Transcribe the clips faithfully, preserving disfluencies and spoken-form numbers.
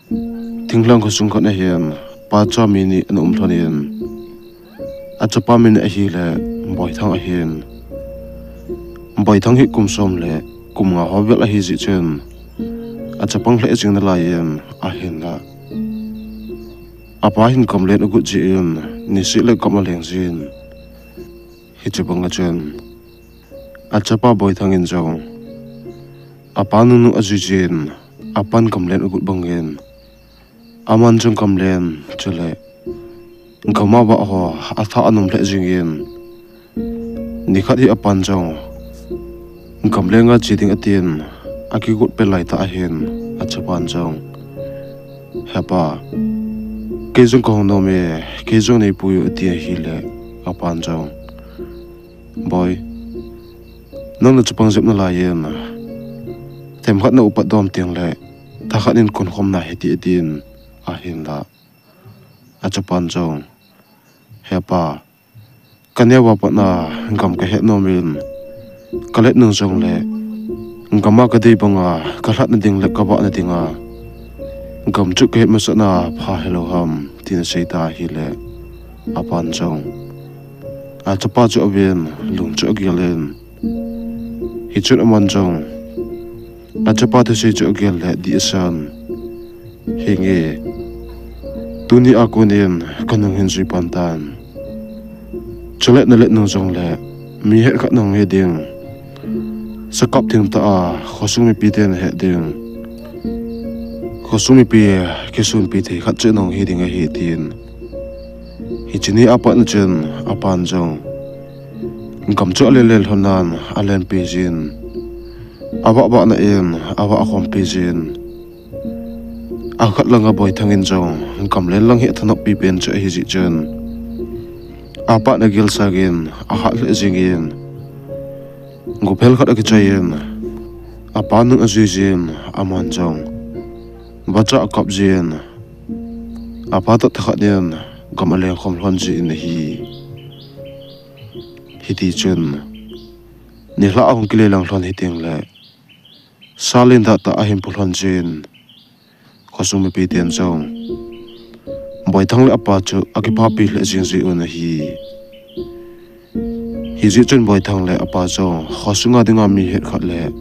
Thinglhang khosung khat ahin, pacha mi ni ana um lhon in, achapa min ahile Boithang ahin. Boithang hi kum som le kum nga ho vel ahi jeh chun, achapang lheh jing nalai in ahinla, apa hin gamlen agot jeh in, niseh le gam aleng jin. Hiche banga chun, achapa Boithang in jong, apa nunung ajui jin, apan gamlen agot bangin, aman jong gamlen, chule gam a vah ho athah anom lheh jingin, nikhat hi apan jong, gamlen a che ding atin, akigot pen laitah ahin, achapan jong, Hepa, kei jong kahung nom e, kei jong neipui u, ati ahile, apan jong, Boi, nang nachapang jep nalai in, themkhat na upat dom tengle, thakhat in konkhom nahite, atin, ahinla, achapan jong, Hepa, kaneo a patna gam kahet nom in, kalet nung jongle, gam a kadei banga kalhatna ding le kavahna dinga gam chu kahet masatna pha hilou ham, tin aseita ahile, apan jong, achapa chu aven, lung chu agel in, hichun aman jong, achapa thusei chu agel le dih asan. Henge, tuni a konin kanung hin jui pan tan. Chule nalet nung jongle, mi het khat nahung hi ding, sakap thengtah a khosung mipite nahet ding, khosung mipi kisonpi thei khat chu nahung hi ding ahi, tin. Hiche ni a patna chun apan jong gam chu alele lhon nan alenpi jin, avah vahna in avah khompi jin, akhat langa Boithang in jong gamlen lang hi athanoppi pen chu ahi jeh chun, apatna gel sangin ahat lheh jingin, guphel khat akichoi in, apa nung ajui jin, aman jong vacha akap jin, apa toh thakhat in gam aleng khom lhon jin ahi. Hitichun, nilhah ahung kile lang lhon hitengle, sa lendah tah ahin pu lhon jin, khosung mipiten jong Boithang le apa chu akiphapi lheh jing jiuvin ahi. Hijeh chun Boithang le apa jong khosunga dinga mi het khat le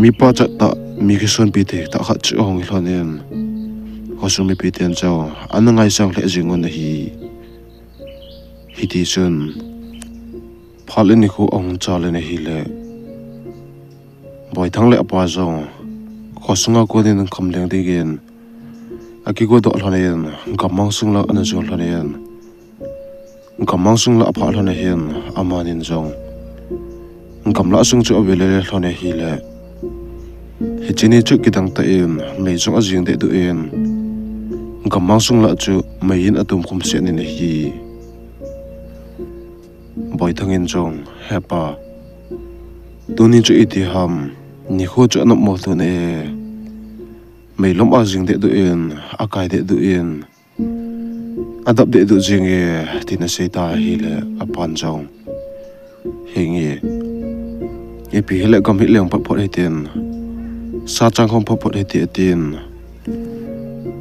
mipa chattah, mi kisonpi thei tah khat chu ahung hi lhonin, khosung mipiten jong ana ngaisang lheh jing un ahi. Hitichun, phat le nikho ahung chal in ahile, Boithang le apa jong khosunga konin khamleng dingin akigodoh lhonin, gammang sung lah ana jon lhonin, gammang sung lah aphah lhon ahin, amanin jong gamlah sung chu ave lele lhon ahile, hiche ni chu kidang tah in mei jong ajing dehduh in, gammang sung lah chu mei in atum khum set in ahi. Boithang in jong, Hepa, tuni chu iti ham, nikho chu anop mo tun e, meilom ajing dehduh in, akai dehduh in, adap dehduh jing e, tin aseitan ahile, apan jong, Henge, ipi hile gam hi leng photphot hitin, sa chang khom photphot hite, atin.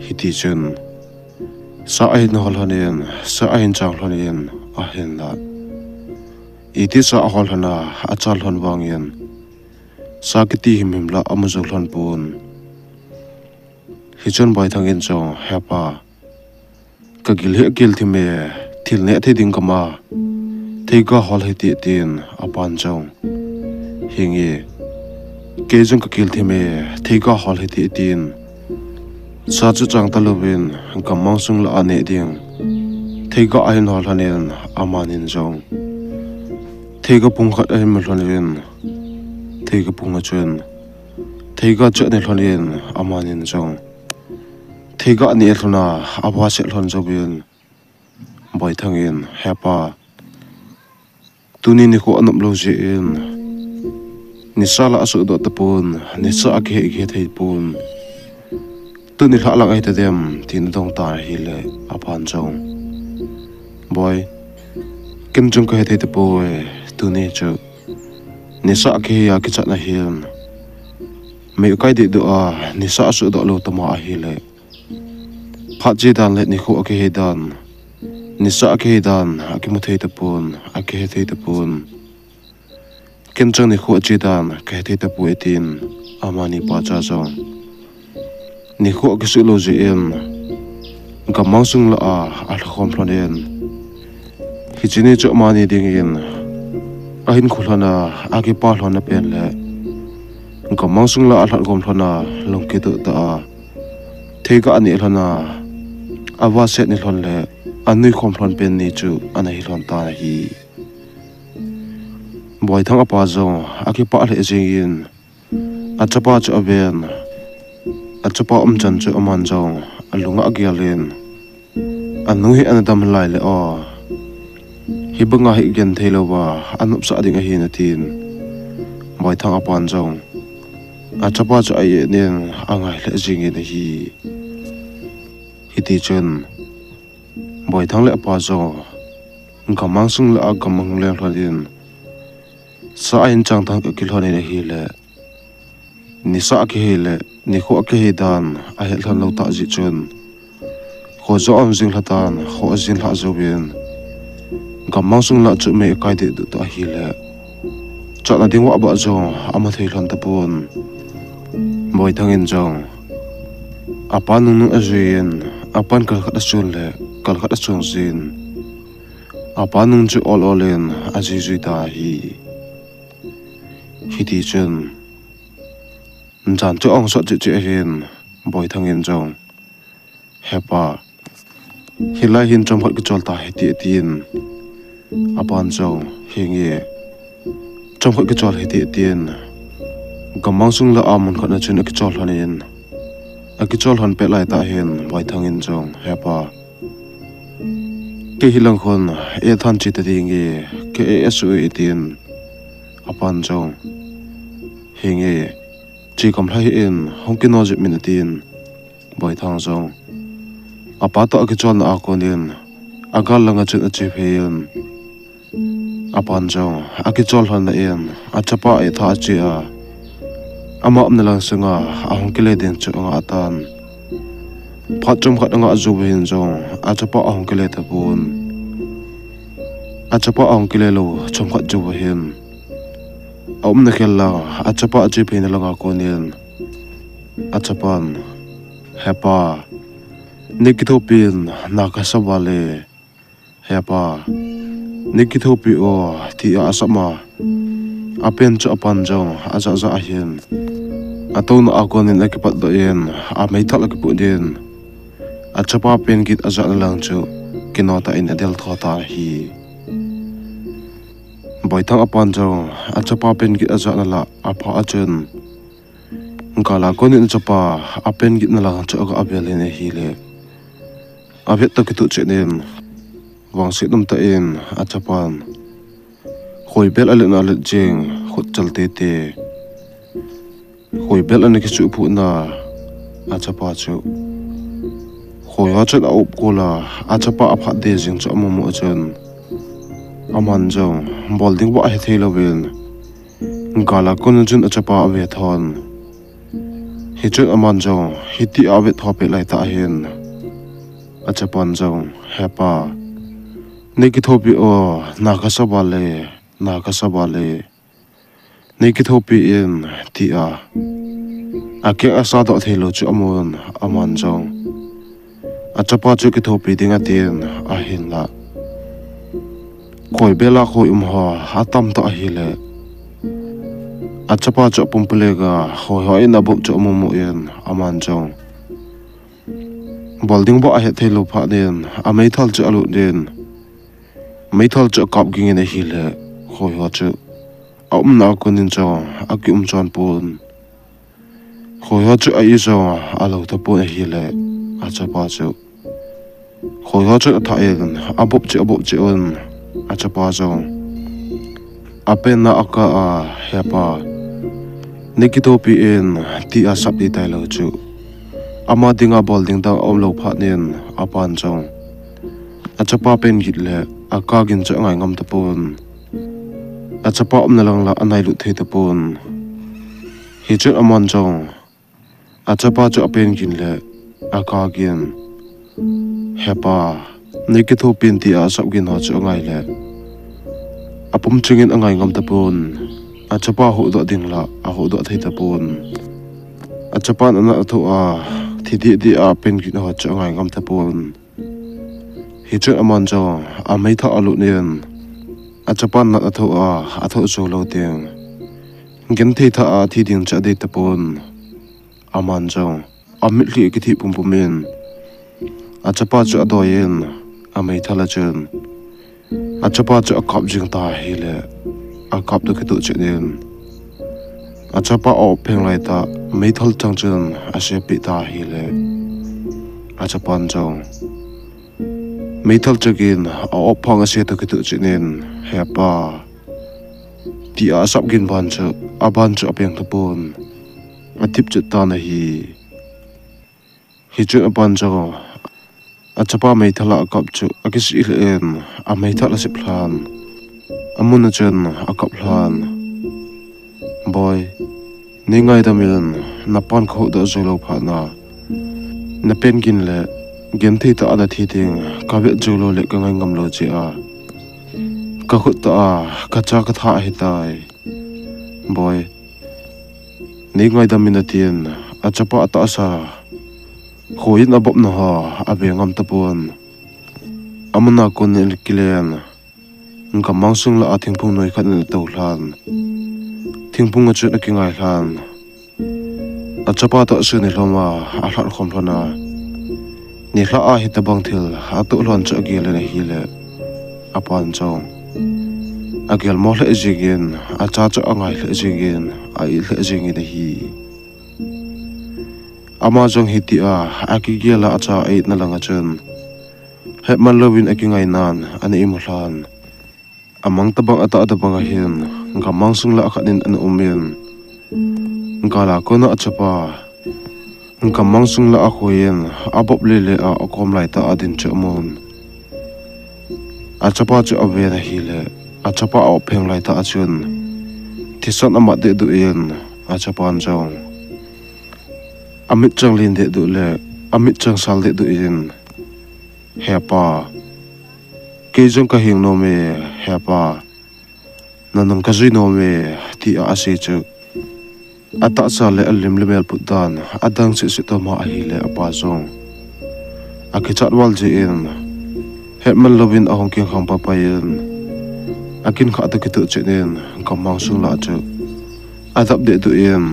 Hitichun, sa ahin hol lhonin, sa ahin chang lhonin, ahinla, iti sa ahol lhona, achal lhon vangin, sa kiti himhim lah amu jou lhon pon. Hichun Boithang in jong, Hepa, kagil hi akil thim e, thil neh thei ding gam a theiga hol hite, tin apan jong, Henge, kei jong kakil thim e, theiga hol hite, tin sa chu chang talouvin, gammang sung lah a neh ding theiga ahin hol lhonin, amanin jong theiga pung khat ahin mu lhonin, theiga pung a chun theiga chu ane lhonin, amanin jong theiga ane lhona, avahset lhon jouvin, Boithang in, Hepa, tuni nikho anop lou jeh in, nisa lah asuhdoh tapon, nisa akihei kihei thei pon, tuni lhah lang ahitadem, tin adongtan ahile, apan jong, Boi, ken jong kahethei tapoi, tuni chu nisa akihei a kichat ahin, Mei akai dehduh a, nisa asuhdoh lou tama ahile, phat che dan le nikho akihei dan, nisa akihei dan akimu thei tapon, akihe thei tapon. Ken chang nikho ache dan kahe thei tapoi, atin, amani pacha jong nikho akisuh lou jeh in gammang sung lah a alhakhom lhon in, hiche ni chu amani dingin ahinkho lhon a, akipa lhonna pen le gammang sung lah a alhatkhom lhon a, lungkitoh tah a theiga aneh lhon a, avaset ni lhon le anuikhom lhon pen ni chu ana hi lhon tan ahi. Boithang apa jong akipah lheh jengin, achapa chu aven, achapa umchan chu aman jong alunga agel in, anu hi ana dam lai le o, hibanga hi genthei louva anopsah ding ahin, atin, Boithang apan jong achapa chu a-et in angai lheh jengin ahi. Hitichun Boithang le apa jong gammang sung lah a gammang leng lhon in, sa ahin chang tah akilhon in ahile, nisa akihei le nikho akihei dan ahet lhon lou tah jeh chun, kho jong aum jing lhatan, kho ajin lhah jouvin, gammang sung lah chu mei akai dehduh tah ahile, chatna ding vahvah jong amu thei lhon tapon. Boithang in jong apa nungnung ajuiyin, apan kal khat achon le kal khat achon jin, apa nung chu ol ol in ajui jui tan ahi. Hitichun jan chu ahung sot cheh cheh ahin, Boithang in jong, Hepa, hilai hin chomkhat kichol tahite, atin, apan jong, Henge, chomkhat kichol hite, atin, gammang sung lah a mun khat na chun akichol lhon in, akichol lhon pet laitah hin Boithang in jong, Hepa, kei hilang khun ethan che tadinge, ka-e asuh e, atin, apan jong, Henge, che kamlha hih in, hung kino jep in, atin, Boithang jong apa toh akicholna a konin agal langa chun ache phei in, apan jong akichol lhonna in achapa etha ache a, ama umna lang sunga ahung kile ding chu angah tan. Phat chomkhat angah jouva hin jong achapa ahung kile tapon. Achapa ahung kile lou chomkhat jouva hin, aumna khel lang, achapa ache pheina langa konin achapan, Hepa, nei kithopin na kasa vale. Hepa, nei kithopi o, tia asama. Apen chu apan jong ajah jah ahin, atouna a konin akipatdoh in, ameithal akipoh din, achapa pen git ajahna lang chu kino tah in adel tho tan ahi. Boithang apan jong achapa pen git ajahna lah aphah a chun, gala konin achapa apen gitna lang chu aga vel in ahile, avet toh kitoh chet in, vangset umtah in achapan khoibel aletna alet jing, khutchal tete, khoibel ana kisuhphutna, achapa chu khoiho chun aupkol a, achapa aphat deh jing chu amumu a chun, aman jong bol ding vah hethei louvin, gala konin chun achapa ave thon. Hichun aman jong hitia avet tho pet laitah hin, achapan jong, Hepa, nei kithopi o, na kasa vale, na kasa vale. Nei kithopi in, tia akeng asadoh theilou chu amun, aman jong achapa chu kithopi ding atin, ahinla khoibel a khoi umho atamtah ahile, achapa chu apumpulega khoiho in abop chu amumu in, aman jong bol ding vah ahetthei lou phat in ameithal chu alut in, meithal chu akap ging in ahile, khoiho chu aumna a konin jong akium chon pon. Khoiho chu a-i jong alou tapon ahile, achapa chu khoiho chun athah in abop cheh abop cheh un, achapa jong apenna akah a, Hepa, nei kithopi in, tia sap ding tailou chu, ama dinga bol ding dang aumlou phat in, apan jong achapa pen git le akah gin chu angai ngam tapon. Achapa umna lang lah anailut thei tapon. Hichun aman jong achapa chu apen gin le akap gin, "He pa, nei kithopi in," tia asap gin ho chu angai le apum chingin angai ngam tapon. Achapa huhdoh ding la ahuhdoh thei tapon. Achapan anat athoh a, thi deh deh a apen gin ho chu angai ngam tapon. Hichun aman jong ameithal alut in, achapan nat athoh a, athoh jou lou ding, genthei thah a thi ding chu adei tapon. Aman jong amitlhi akithih pumpum in, achapa chu adoi in, ameithal a chun achapa chu akap jing ta ahile, akap toh kitoh chet in, achapa a-op pheng lai tah meithal chang chun asepi ta ahile, achapan jong meithal chang in a-op pheng ase toh kitoh chet in, "He pa," tia asap gin ban chu, aban chu apeng tapon, athip chet tan ahi. Hichun apan jong achapa meithal a akap chu akisih lheh in, ameithal asep lhan, amun a chun akap lhan, "Boi, nei ngaidam in, napan kahuhdoh jou lou phat na, napen gin le genthei tah a nathi ding kavet jou lou le kangai ngam lou jeh a, kakhut tah a kacha kathah ahitai. Boi, nei ngaidam in," atin, achapa atahsa khoiyin abopna ho ave ngam tapon. Amun a kon in akilen, gammang sung lah a thingphung noi khat in atou lhan, thingphung a chun akingai lhan, achapa toh sun nilhom a alhat khom lhon a, nilhah a hitobang thil atoh lhon chu agel in ahile, apan jong agel mo lheh jeng in, acha chu angai lheh jeng in, a-it lheh jeng in ahi. Ama jong hitia akigel a acha a-itna lang a chun hetman louvin akingai nan ana imu lhan, amang tobang atah tobang ahin, gammang sung lah khat in ana um in, gal a kon a achapa gammang sung lah a khoiyin abop lele a akom lai tah a adin chu amun. Achapa chu aven ahile, achapa a-op pheng lai tah a chun thisan amat dehduh in, achapan jong amit chang len dehduh le amit chang sal dehduh in, "He pa, kei jong kahing nom e, he pa, nanung kajui nom e," tia asei chu, atahsa le alim le mel put dan adang seh seh toma ahile, apa jong akichat val jeh in, hetman louvin ahung kingkhang paipai in, akinkhah toh kitoh chet in, gammang sung lah chu adap dehduh in,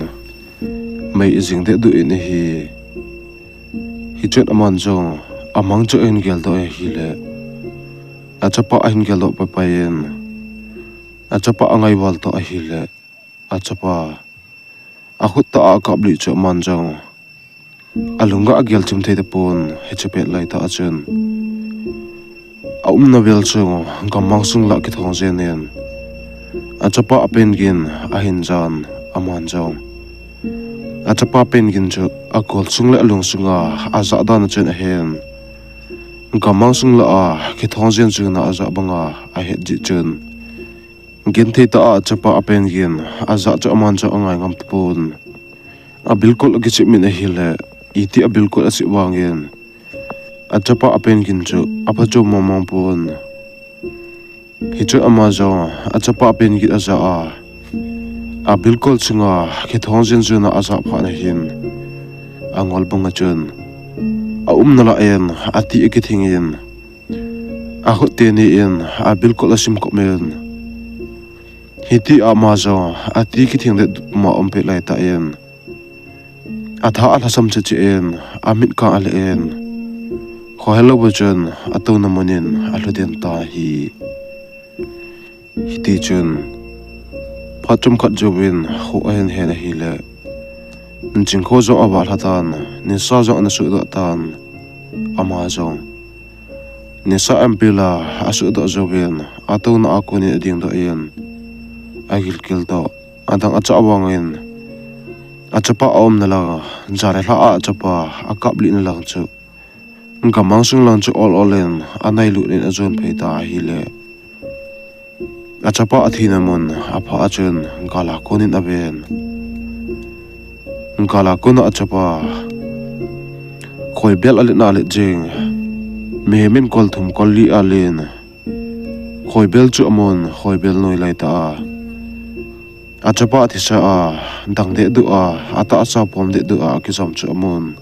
mei ajing dehduh in ahi. Hichun aman jong amang chu ahin geldoh ahile, achapa ahin geldoh paipai in, achapa angai val toh ahile, achapa akhut tah a akaplih chu aman jong alunga agel chim thei tapon, hiche pet lai tah a chun aumna vel chu gammang sung lah kithong jeng in, achapa apen gin ahin jan, aman jong achapa pen gin chu agol sung le alung sunga ajah dan a chun ahen, gammang sung lah a kithong jeng jing na ajah banga ahet jeh chun, genthei tah a achapa apen gin ajah chu aman jong angai ngam tapon. Abilkol akichep min ahile, iti abilkol achep vangin achapa apen gin chu aphachom mong mong pon. Hichun ama jong achapa pen gin ajah a, abilkol sunga kithong jeng jing na ajah phat na hin, angol banga chun aumna lah in ati akithing in, akhut teni in abilkol asim kop in, hitia ama jong ati kithing det ma um pet lai tah in, atha alhasam cheh cheh in, amit kang ale in, khohel lou chun atouna mun in alhuden tan ahi. Hiti chun phat chomkhat jouvin kho ahin hen ahile, chingkho jong avah lha tan, nisa jong ana suhdoh tan, ama jong nisa ampel a asuhdoh jouvin atouna a konin adingdoh in, agilkel doh, adang achah vangin achapa aumna lang, jan le lha a achapa akaplihna lang chu gammang sung lang chu ol ol in anailut in ajon phei tan ahile, achapa athina mun aphah a chun gal a konin aven. Gala kona achapa khoibel alet na alet jing. Mihem in kol thum kol li alen. Khoibel chu amun, khoibel noi lai ta a. Achapa athisa a, dang deh duh a, atahsa pom deh duh a, akijam chu amun.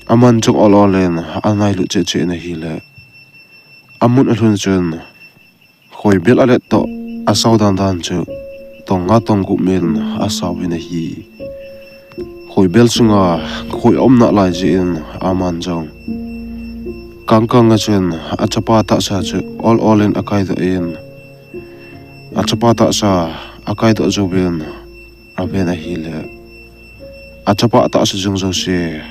Aman jong ol ol in, anailut cheh cheh in ahile. Amun alhun chun, khoibel alet toh, asao dan dan chu, tong nga tong gup min, asao in ahi. Khoibel sunga, khoi aum nalai jeh in, aman jong. Kang kang a chun, achapa tahsa chu, ol ol in akai doh in. Achapa tahsa, akai doh jouvin, aven ahile. Achapa tahsa jong jouse.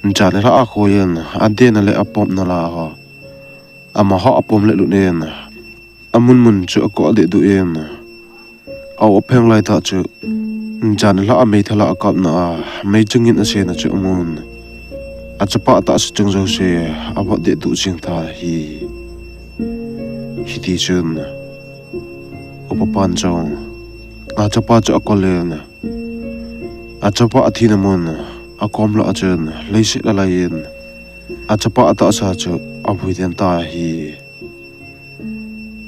Jan nilhah a khoi in, aden a le apom na la ho. Amaho apom le lut in, amun mun chu akoh deh duh in, a-op pheng lai tah chu, jan nilhah a meithal a akap na a, mei chang in ase na chu amun. Achapa tahsa jong jouse, avot deh duh jing ta ahi. Hiti chun, upa pan jong, achapa chu akol in, achapa athi na mun, akom lah a chun, leiset alai in, achapa tahsa chu, avui den ta ahi.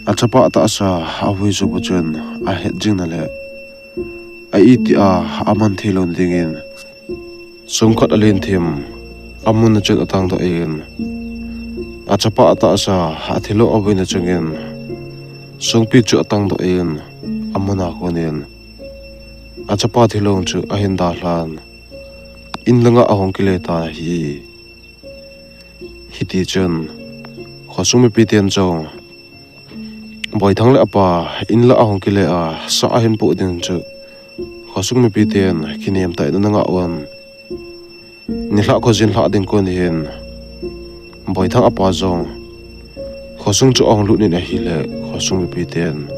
Achapa tahsa, avui jou phat chun, ahet jing na le. A iti a, aman thei lou ding in. Songkhat alen thim, amun a chun atang doh in. Achapa tahsa, athi lou avui na chun in. Songpi chu atang doh in, amun a kon in. Achapa thi lou chu ahin dalhan. In langa ahung kile ta ahi. Hiti chun, khosung mipi ten jong, Boithang le apa, in lah a ahung kile a, sa ahin poh ding chu, khosung mipi ten, kinem tah in ana ngah un. Nilhah khojin lhah ding kon hin, Boithang apa jong, khosung chu ahung lut in ahile, khosung mipi ten.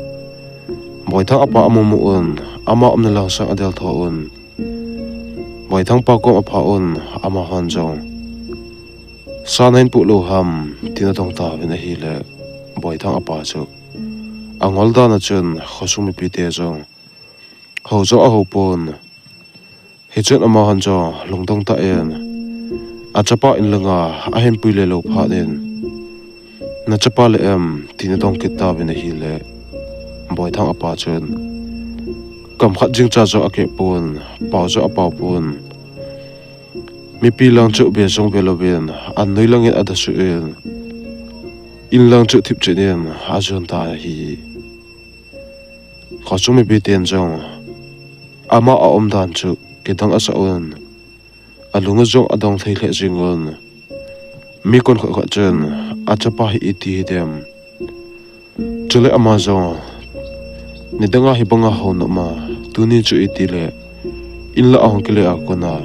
Boithang apa amu mu un, ama umna lang sang adel tho un. Boithang pa kom apha un, amahon jong. Sa nahin poh lou ham, tin adong tauvin ahile, Boithang apa chu. Angol dan a chun, khosung mipi te jong. Hou jong ahou pon. Hichun amahon jong, lungdong tah in. Achapa in langa, ahin pui le lou phat in. Nachapa le em, tin adong kit tauvin ahile. Boithang apa chun. Kam khat jing cha jong akeh pon, pao jong apao pon. Mipi lang chu ve jong ve louvin, annoi lang in ada suh in. In lang chu thip chet in, ajon ta ahi. Khosung mipi ten jong. Ama aum dan chu, kidang asah un. Alung a jong adong thei lheh jing un. Mi kon khat khat chun, achapa hi iti hidem. Chule ama jong, nidang a hibang a hou nom a, tuni chu iti le, in lah a ahung kile a kon a.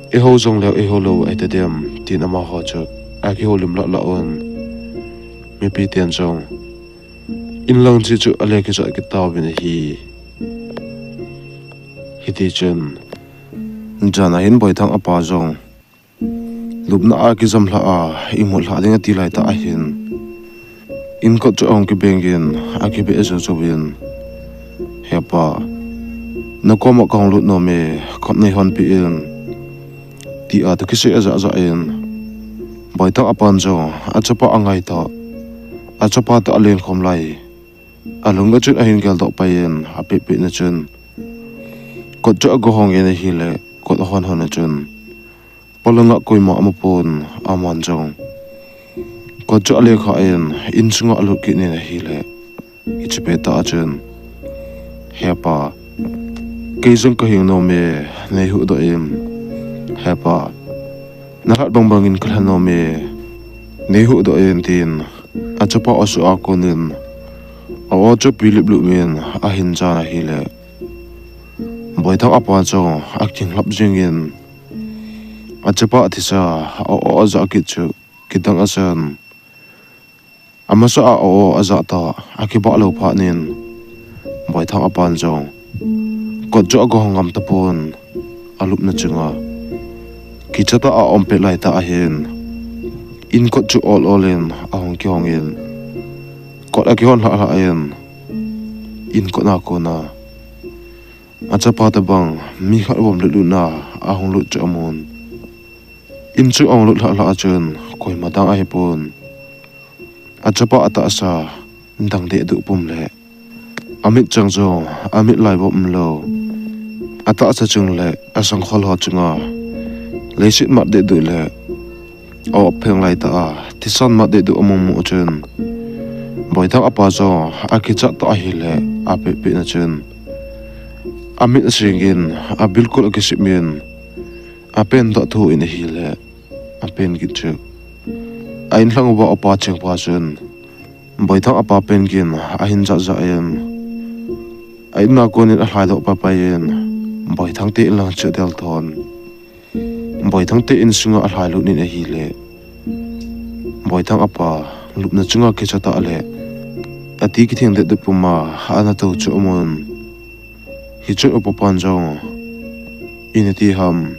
Ihou jong leu, ihou lou, ahi tadem, tin amaho chu, akihoulim lah lah un. Mipi ten jong, in lang chi chu ale kijot kit tauvin ahi. Hiti chun, jan a hin Boithang apa jong, lupna a kijam lhah a, imut lhah ding ati lai tah ahin. In kot chu ahung kibeng in, akibeh jou jou in. Hepa, nakoma kahung lut nom e, kot nei honpeh in. Tia toh kisei ajah jah in. Boithang apan jong, achapa angai tah. Achapa toh alen khom lai. Alung a chun ahin geldoh pai in, apeh peh na chun. Kot chu agahong in ahile, kot ahon hon a chun. Polanga koima amu pon, aman jong. Kot chu ale kha in, in sunga alut kit in ahile. Hiche pet a chun. Hepa. Kei jong kahing nom e, nei huhdoh in. Hepa. Nalhat bang bang in kalha nom e. Nei huhdoh in tin. Achapa o suh a kon in. A o chu pilip lup in, ahin jan ahile. Boithang apa chu, akinglhap jing in. Achapa athisa, a o ajah kit chu, kidang asan. Amasa a o ajah tah, akibah lou phat in. Boithang apan jong. Kot chu agahong ngam tapon, alupna chunga. Kicha tah a aum pet lai tah ahin. In kot chu ol ol in, ahung kihong in. Kot akihon lhah lhah in. In kot a kon a. Achapa tabang mi khat vom lut lutna ahung lut chu amun. In chu ahung lut lhah lhah a chun koima dang ahipon, achapa atahsa dang dehduh pum le amit chang jong amit lai vom umlou, atahsa chung le asangkhol ho chunga leiset mat dehduh le a-op pheng lai tah a thisan mat dehduh amu mu chun, Boithang apa jong akichat tah ahile, apehpeh na chun amit asing in, abilkol akisip in, apen doh thu in ahile, apen gin chu a-in lhang uva upa chengpa chun Boithang apa pen gin ahin jah jah in, a-inna konin alhaidoh paipai in, Boithang te in lang chu adel thon. Boithang te in sunga alhailut in ahile, Boithang apa lupna chunga kicha tah le ati kitheng dehduh puma ana tou chu amun. Hichun upapan jong, ina ti ham,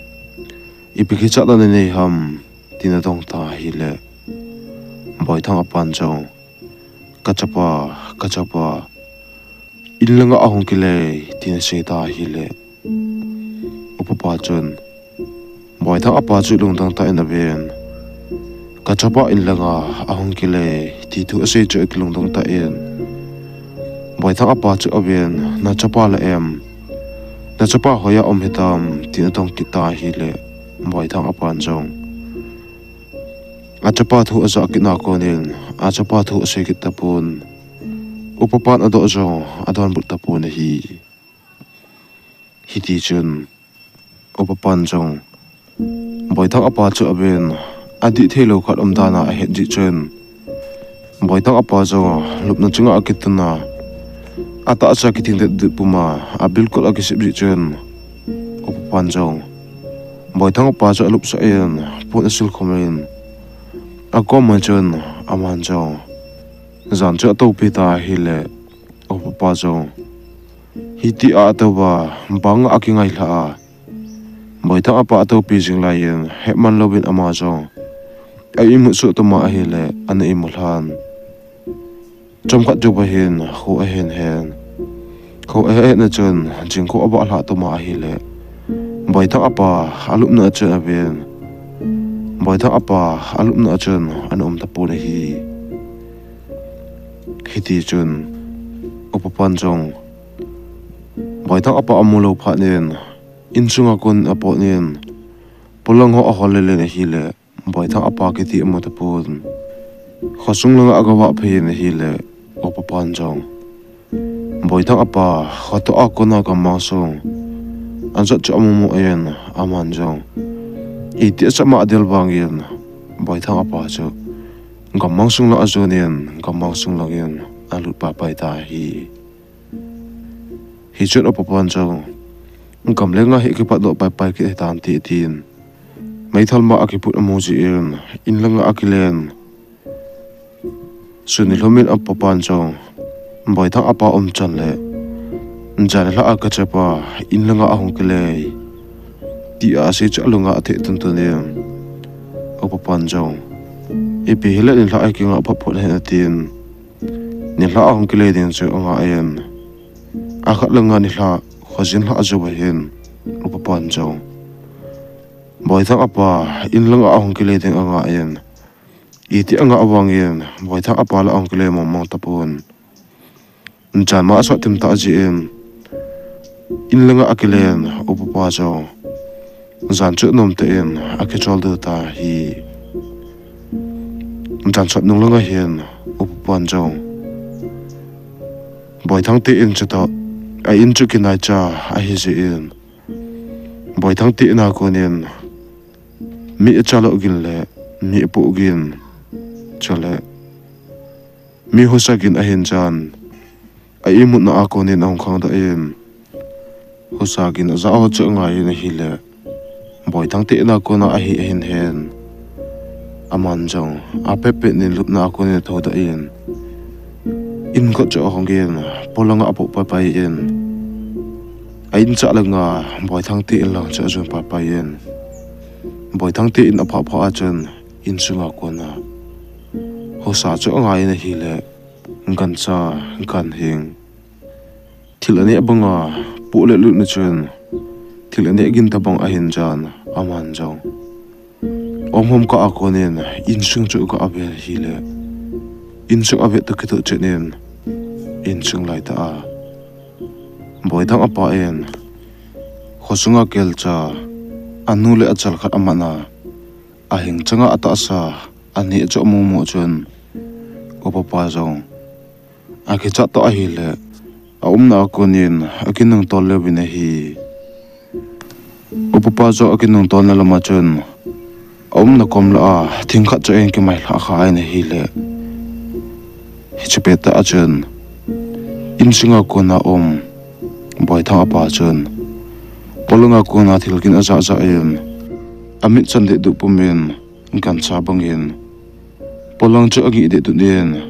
ipi kichatna nanei ham, tin adong ta ahile, Boithang apan jong, kachapa, kachapa, in langa ahung kile, tin asei ta ahile, upapa chun Boithang apa chu lungdong tah in aven, kachapa in langa ahung kile, ti thu asei chu akilungdong tah in, Boithang apa chu aven, nachapa la em, nachapa hoiya um hitam, tin adong kit ta ahile, Boithang apan jong achapa thu ajah kitna konin achapa thu asei kit tapon, upapan adoh jong adonbut tapon ahi. Hitichun upapan jong Boithang apa chu aven, adih theilou khat um dana ahet jeh chun, Boithang apa jong lupna chunga akituna, atahsa kitheng dehduh puma abilkol akisip jeh chun, upapan jong Boithang apa chu alupsah in, pon asil khum in, akom mai chun aman jong jan chu atoupi ta ahile, upapa jong hitia atouva banga akingai lhah a, Boithang apa atoupi jing laiyin hetman louvin ama jong a-imut soh tuma ahile, ana imut lhan. Chomkhat jouva hin kho ahen hen. Kho ahetna chun jingkho avah lhah tuma ahile, Boithang apa alupna a chun aven, Boithang apa alupna a chun ana um tapon ahi. Hitichun upapan jong Boithang apa amu lou phat in, insunga kon apot in, polang ho ahol lelen ahile, Boithang apa kiti amu tapon. Khosung langa agavah phei in ahile, upapan jong Boithang apa khotoh a kona gammang sung ajot chu amu mu in, aman jong iti asama adel vangin, Boithang apa chu gammang sung lang ajon in, gammang sung langin alut paipai ta ahi. Hichun upapan jong, gam le nga hi kipatdoh paipai kit hitante, tin meithal ma akiput amu jeh in, in langa akilen. Sun nilhum in upapan jong Boithang apa umchan le, jan nilhah a kachapa in langa ahung kile, tia asei chu alunga atheh tuntun in, upapan jong, ipi hile nilhah hi kinga phot phot hen, atin, nilhah ahung kile ding chu anga in, akhat langa nilhah khojin lhah jouva hin, upapan jong Boithang apa in langa ahung kile ding anga in, iti anga vangin Boithang apa la ahung kile mong mong tapon. Jan ma asot thim tah jeh in, in langa akilen, upapa jong jan chu nomtah in akicholdo ta ahi. Jan sot nung langa hin upapan jong Boithang te in chutoh a-in chu kinaicha ahi jeh in, Boithang te in a konin mi achalo gin le mi apoh gin, chule mi husa gin ahin chan, a-imutna a konin ahung khangdoh in, husa gin ajah ho chu angai in ahile, Boithang te in a kona ahi ahin hen. Aman jong apetpet nin lupna a konin athoudoh in, in kot chu ahong in, polanga apoh paipai in, a-in chah langa Boithang te in lang chu ajon paipai in, Boithang te in aphah phah a chun, insunga kona husa chu angai in ahile, gancha, ganhing, thil aneh banga Pu le Lut na chun thil aneh gin tabang ahin jan, aman jong om hom kah a konin insung chu aga ve ahile, insung avet toh kitoh chet in insung lai tah a Boithang apa in khosunga kelcha anu le achal khat aman a, ahing changa atahsa aneh chu amu mu chun, upapa jong akichat toh ahile, aumna a konin akinung tol le uvin ahi. Upapa jong akinung tolna lama chun aumna kom lah a thing khat chu ahin kimai lhah kha in ahile, hiche pettah a chun insunga kona um Boithang apa chun polanga kona thil gin ajah jah in, amit chan dehduh pumin, gancha bangin polang chu angih dehduh in,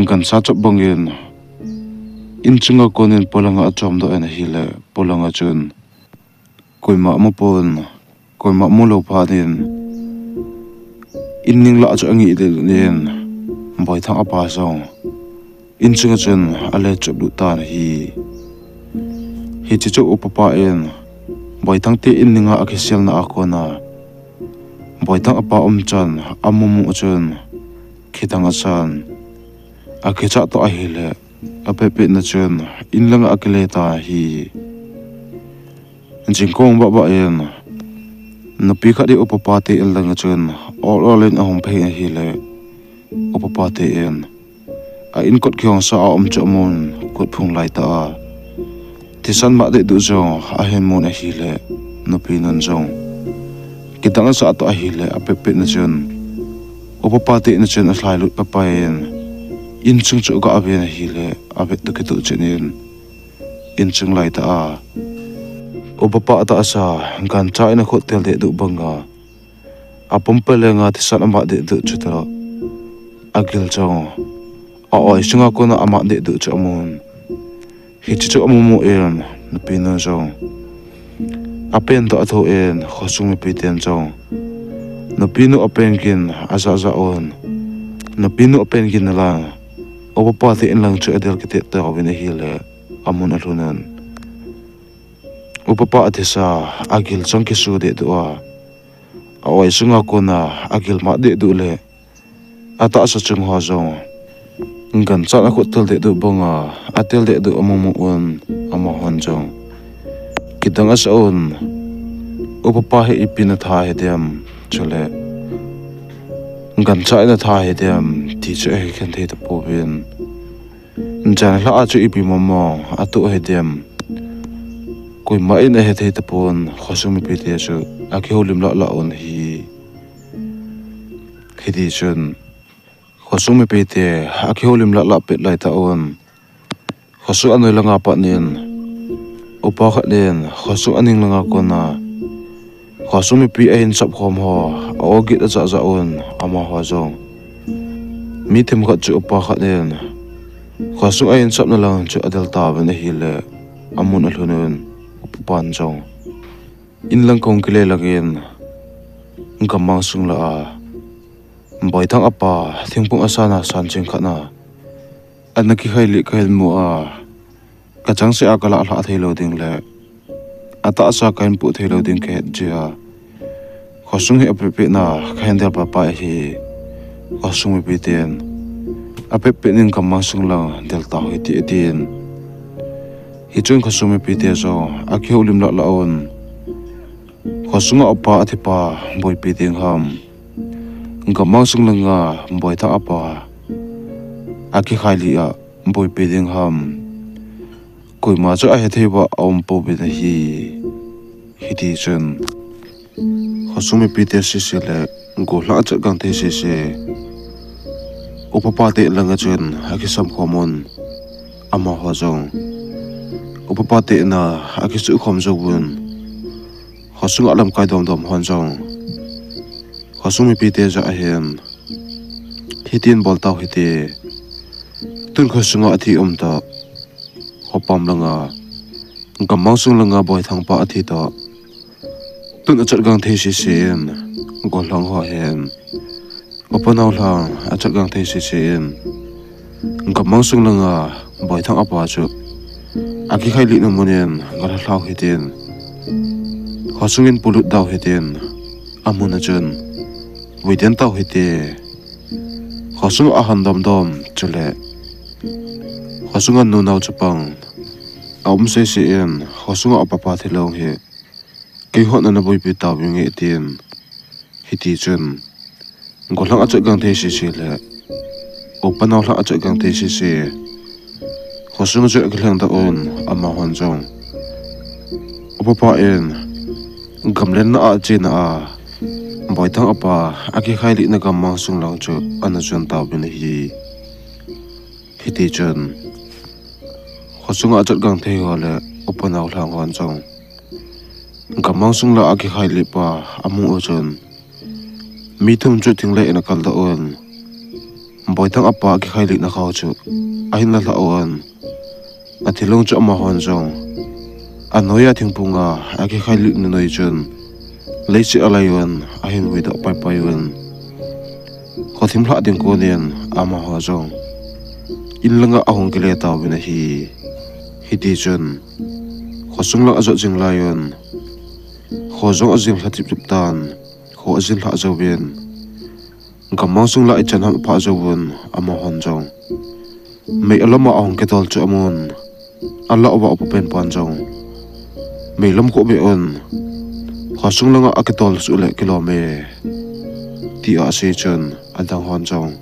gancha chap bangin insunga konin polanga achom doh in ahile, polanga chun koima amupon, koima amulou phat in, inning lah chu angih dehduh in, Boithang apa jong insunga chun ale chop lut tan ahi. Hiche chu upapa in Boithang te inninga akiselna a kona Boithang apa umchan amu mu chun, khitang asan, akichat toh ahile, apetpetna chun inlanga akile tan ahi. Jingkah baba in nupi khat hi upapa te inlanga chun ol ol in ahung phei ahile, upapa te in a inkot kihongsa a um chu amun, kotphung lai tah a thisan mah dehduh jong ahin mun ahile, nupinun jong kidang asah toh ahile, apetpetna chun upapa te in chun alhailut papai in insung chu aga ven ahile, avet toh kitoh chet in insung lai tah a upapa atahsa gancha in akhut tel dehduh banga apum pelenga thisan amat dehduh chutoh agil jong a-oi sunga kona amat dehduh chu amun. Hiche chu amu mu in nupinu jong apen toh athoh in, khosung mipiten jong nupinu apen gin ajah jah un. Nupinu apen gin nalang upapa te inlang chu adel kitet tauvin ahile, amun alhun un. Upapa athisa agil jong kisu dehduh a, a-oi sunga kona agil mat dehduh le atahsa chung ho jong ganchan akhut tel dehduh banga atel dehduh amu mu un, amahon jong kidang asah un. Upapa hi ipi natha hidem, chule gancha natha hidem ti chu ahe khen thei tapouvin. Janhi lah a chu ipi mong mong atoh hidem, koima in ahe thei tapon, khosung mipite chu akihoulim lah lah un ahi. Hitichun khosung mipite akihoulim lah lah pet laitah un, khosung anoi langa pat in upa khat in khosung aning langa kona khosung mipi ahin chap khom ho a-o git ajah jah un, amaho jong mi themkhat chu upa khat in khosung ahin chapna lang chu adel tauvin ahile, amun alhun un, upapan jong inlang kahung kile langin gammang sung lah a Boithang apa thingphung asan a san ching khat na ana kikhailih kahin mu a, kachangseh a kalah lhah theilou ding le atahsa kahin poh theilou ding kahet jeh a, khosung hi apet pet na kahin del paipai ahi. Khosung mipiten apet pet in gammang sung lang del tau hite atin. Hichun khosung mipite jong akihoulim lah lah un, khosunga upa athipa boipi ding ham, gammang sung langa Boithang apa akikhailih a boipi ding ham, koima chu ahe thei uva aum pouvin ahi. Hitichun khosung mipite sese le gollhang achat gang thei sese upapa te langa chun akisam khom un, amaho jong upapa te na akisuh khom jouvun, khosunga lamkai domdom hon jong khosung mipite jah ahin, hitin bol tau hite, tun khosunga athi um tah, khopam langa, gammang sung langa Boithang pa athi tah, tun achat gang thei sese in gollhang ho ahin, upa nao lhang achat gang thei sese in gammang sung langa Boithang apa chu Akikhai lihna mun in galha lhau hitin, khosung in polut dau hitin, amun a chun vuiden tau hite. Khosung a han domdom chule khosung a nunau chapang aum sese in, khosung a papa thilong hi keihon ana boipi tau nge tin. Hiti chun, golhang a chot gang thei sese le upa naolhang a chot gang thei sese khosung a chun akilheng tau un, amahon jong upa pa in gamlenna a chena a boithang apa akikhai lihna gammang sung lang chu ana chun tau bin ahi. Hiti chun, khosung a chot gang thei ho le upa naolhang hon jong gammang sung la akikhai lih pa amu u chun, mi thum chu thing le in akal tau un, boithang apa akikhai lihna khau chu ahin la lha un, athilong chu amahon jong anoiya thingphung a akikhai lihna noi chun leiset a lai un ahin vuidoh paipai un, khothim lhah ding konin amaho jong in langa ahung kile tau bin ahi. Hiti chun, khosung lang ajot jing lai un, kho jong ajing lha tip tip tan, kho ajin lhah jouvin, gammang sung la ichan ham aphah jouvun, amahon jong mei alom a ahung kitol chu amun, alah uva upa pen pan jong meilom khu ave un, khosung langa akitol suh le kilom e, tia asei chun, adang hon jong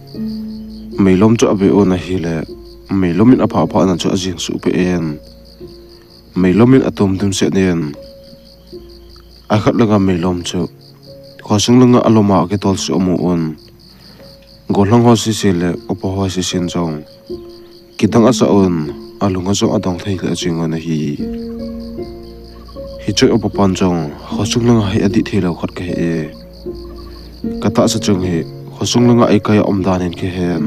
meilom chu ave un ahile, meilom in aphah phah na chu ajing suh peh in, meilom in atom dim set in, akhat langa meilom chu khosung langa alom a akitol suh amu un, golhang ho sese le upa ho sesen jong kidang asah un, alunga jong adong thei le ajing un ahi. Hichun upa pan jong, khosung langa hi adih thei lou khat kahi e, katahsa chung hi khosung langa ikai a um dan in kihen,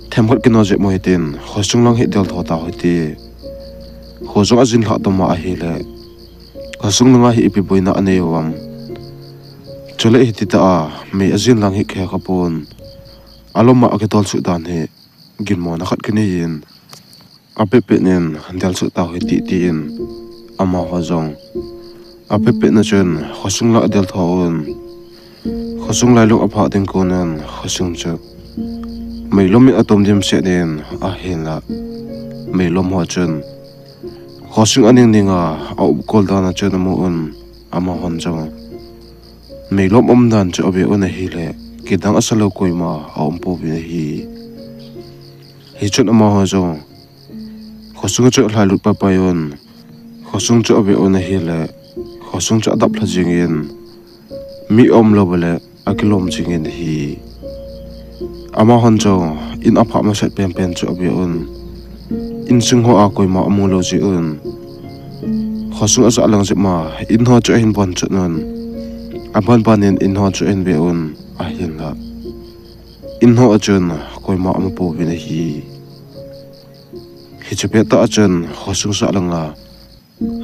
themkhat kino jep mo hitin, khosung lang hi deltho tau hite, kho jong ajin lhah toma ahile, khosung langa hi ipi boina anei uvam? Chule hitita a mei ajin lang hi khe khapon, alom a akitol suh dan hi ginmona khat kinei in, apet pet in del suh tau hite, tin amaho jong apet pet na chun khosung la adeltho un, khosung lailung aphah ding konin khosung chu meilom in atom dim set in, ahinla meilom ho chun khosung aning ning a aupkol dan a chun amu un, amahon jong meilom um dan chu ave un ahile, kidang asa lou koima aum pouvin ahi. Hichun amaho jong khosung chu alhailut paipai un, khosung chu ave un ahile, khosung chu adap lha jingin, mi aum louva le akilom jingin ahi. Amahon jong in aphah masat penpen chu ave un, insung ho a koima amu lou jeh un, khosung asah lang jep ma in ho chu ahin von chot un, aban ban in in ho chu ahin ve un, ahinla in ho a chun koima amu pouvin ahi. Hiche pettah a chun khosung sah langa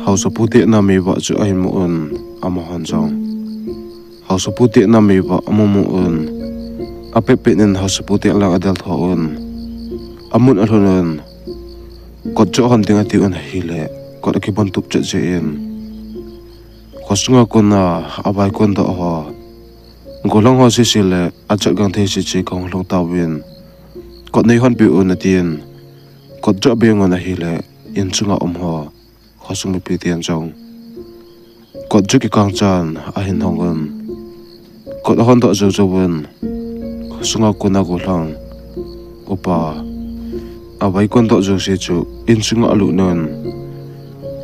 haosapu tehna meivah chu ahin mu un, amahon jong haosapu tehna meivah amu mu un, apet pet in haosapu teh lang adeltho un, amun alhun un, kot chu ahon ding ati un ahile, kot akibon tup chet jeh in, khosunga kona avaikon doh ho, golhang ho sese le achot gang thei sese kahung lhung tauvin, kot neihonpeh un atin, kot chu abeng un ahile, insunga um ho khosung mipiten jong kot chu kikangchan ahin hong un, kot ahon doh jou jouvun, khosunga kona golhang, upa, avaikon doh jouse chu insunga alut un,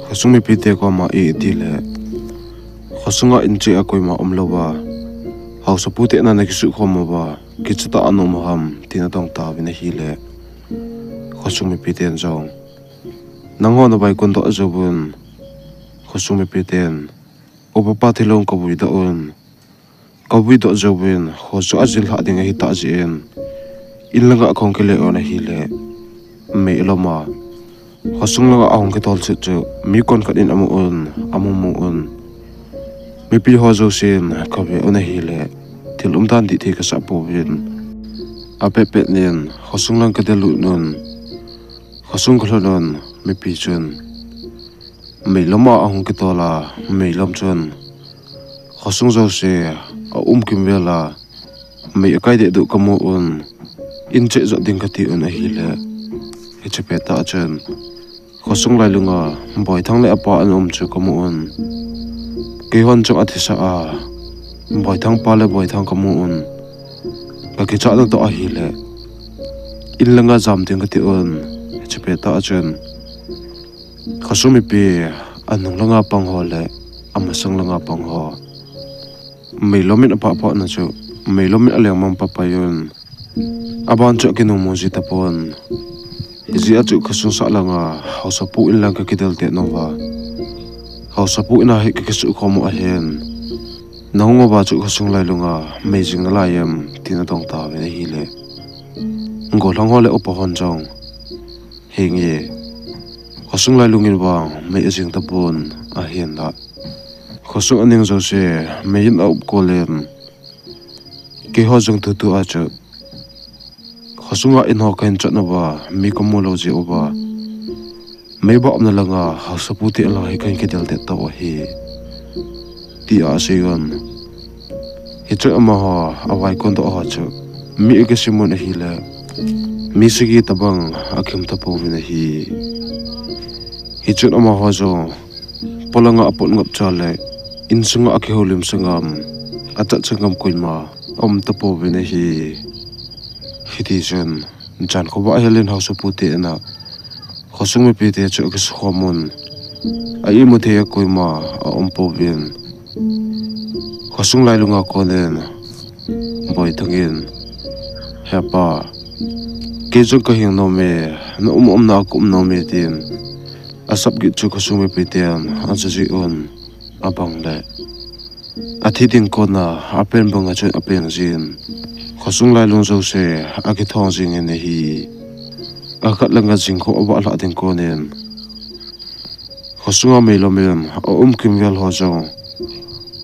khosung mipite koma itile, khosunga inche a koima umlouva, haosapu tehna nakisuh khom uva, kicha tah a naum u ham, tin adong tauvin ahile, khosung mipiten jong, nangho navaikon doh jouvun, khosung mipiten, upa pa thilong kavui doh un, kavui doh jouvin, kho chu ajin lhah ding ahitah jeh in, in langa kahung kile un ahile, mei alom a khosung langa ahung kitol suh chu mi konkhat in amu un, amu mu un, mipi ho jousen kave un ahile, thil umdan dih thei kasah pouvin, apet pet in khosung lang kadel lut un, khosung kalhun un, mipi chun meilom a ahung kitol a, meilom chun khosung jouse aum kimvel a, mei akai deh duh kamu un, in cheh jot ding kati un ahile, hiche pettah chun khosung lailunga Boithang le apa ana um chu kamu un. Keihon chung athisa a, Boithang pa le Boithang kamu un, kakichat natoh ahile, in langa jam ding kati un. Hiche pettah chun khosung mipi anung langa pang ho le amasang langa pang ho, meilom in apahpah na chu, meilom in alengmang papai un. Aban chu akinungmu ji tapon. Hijeh a chu khosung sah langa haosapu in lang kakidel teh nauva, haosapu in a hi kakisukhom u ahin, nahung uva chu khosung lailunga mei jing nalai em, tin adong tauvin ahile, golhang ho le upa hon jong, henge, khosung lailung in vang mei ajing tapon, ahinla khosung aning jouse mei in aupkol in, keiho jong tutu a chu khosunga in ho kahin chot nauva, mi kamu lou jeh uva, meibah umna langa haosapu te lang hi kahin kidel det tau ahi, tia asei un. Hichun amaho avaikon doh ho chu mi akisimun ahile, mi sagi tobang akim tapouvin ahi. Hichun amaho jong polanga apot ngap cha le, insunga akihoulim sangam, achat sangam koima aum tapouvin ahi. Hitichun, jan khovah hel in haosapu te in a, khosung mipi te chu akisukhom un, a imu thei a koima aum pouvin, khosung lailunga konin Boithang in, hepa, kei jong kahing nom e, na um umna a kaum nom e, tin asap git chu khosung mipi ten aja ji un, abang le athi ding kona apen banga chun apeng jin, khosung lailung jouse akithong jingin ahi. Akhat langa jingkho avah lhah ding konin khosunga meilom in aum kimvel ho jong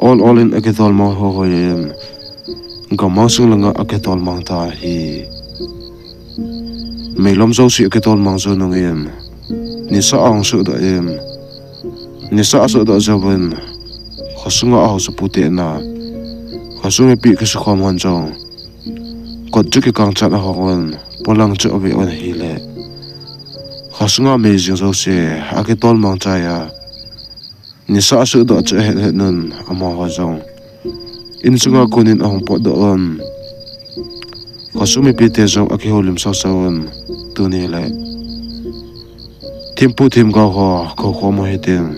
ol ol in akitolmang hoihoi in, gammang sung langa akitolmang ta ahi. Meilom jouse akitolmang jou nungin, nisa ahung suhdoh in, nisa asuhdoh jouvin, khosunga ahaosapu te in a, khosung mipi kisukhom hon jong kot chu kikangchat ahong un, polang chu ave un ahile, khosunga mei jing jouse akitolmang chai a, nisa asuhdoh chu ahet het un, amaho jong insunga konin ahung potdoh un, khosung mipi te jong akihoulim sausau un, tuni le thempu themgao ho koukhom u hitin,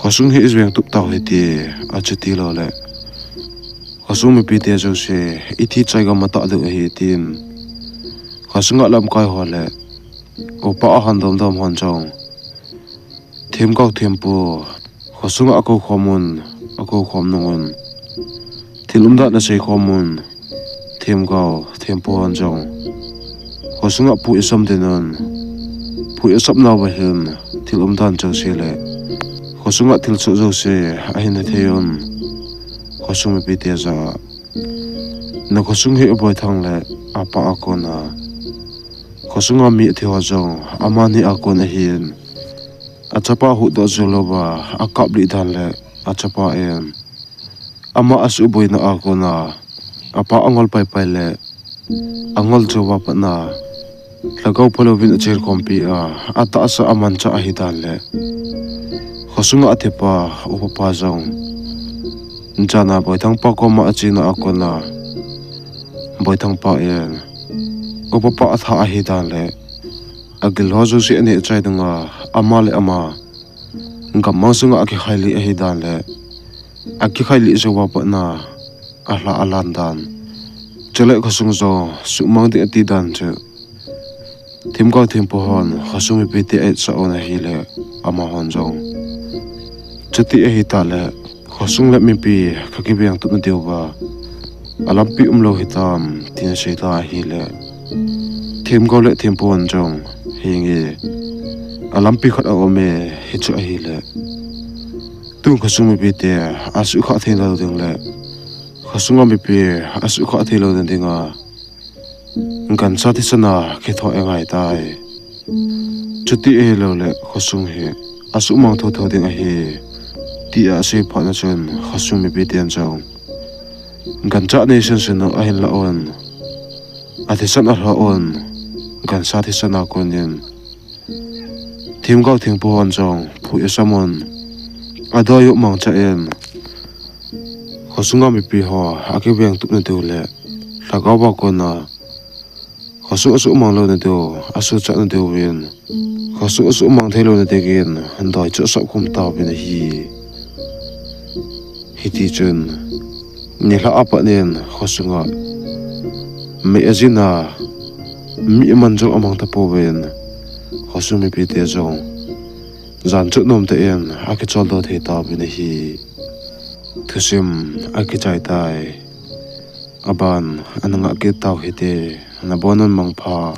khosung hi iveng tup tau hite, achuti lou le khosung mipi te jouse ithi chai gam atah diu ahi, tin khosunga lamkai ho le upa ahin domdom hon jong, themgao thempu, khosunga akoukhom un, akoukhom nung un, thil umdan aseikhom un, themgao thempu hon jong khosunga phu isam den un, phu isam nauva hin thil umdan jouse le khosunga thilsoh jouse ahin hethei un, khosung mipi te jah a, na khosung hi Boithang le apa a kona khosunga mi athi ho jong amani a kon ahin, achapa huhdoh jou louva akaplih dan le achapa in ama asuhboina a kona apa angol paipai le angol jouva patna lhagao phalouvin achenkhompi a, atahsa amanchah ahidan le khosunga athipa upapa jong jana Boithang pa koma achena a kona Boithang pa in upapa atha ahidan le agil ho jouse aneh chai nunga ama le ama gammang sunga akikhailih ahidan le akikhailih jouva patna alha alan dan, chule khosung jong suhmang ding ati dan chu themgao thempu hon khosung mipi te aitsah un ahile, amahon jong chuti ahitah le khosung le mipi kakiveng tupna diuva alampi umlou hitam, tin asei ta ahile, themgao le thempu hon jong, henge, alampi khat aume, hichu ahile, tun khosung mipi te asuhkhah theilou ding le khosunga mipi asuhkhah theilou na dinga gancha thisan a kithoh angai tai. Chuti ahilouleh khosung hi asuhmang thotho ding ahi, tia asei phat na chun khosung mipiten jong gancha nei sensen u ahin lah un, athisan alhoh un, gancha thisan a konin themgao thempu hon jong phu asam un, adoi u mangcha in, khosunga mipi ho akivengtup nadiu le lhagao a kona khosung asuhmang lou nadiu, asuhchat nadiuvin, khosung asuhmang theilou nadingin doi chu asap khum tauvin ahi. Hitichun nilhah apat in khosunga mei ajina, mi aman jong amang tapouvin, khosung mipite jong jan chot nomtah in akicholdo thei tauvin ahi. Thusim akichai tai. Aban ana ngah kit tau hite. Nabonun mangpha.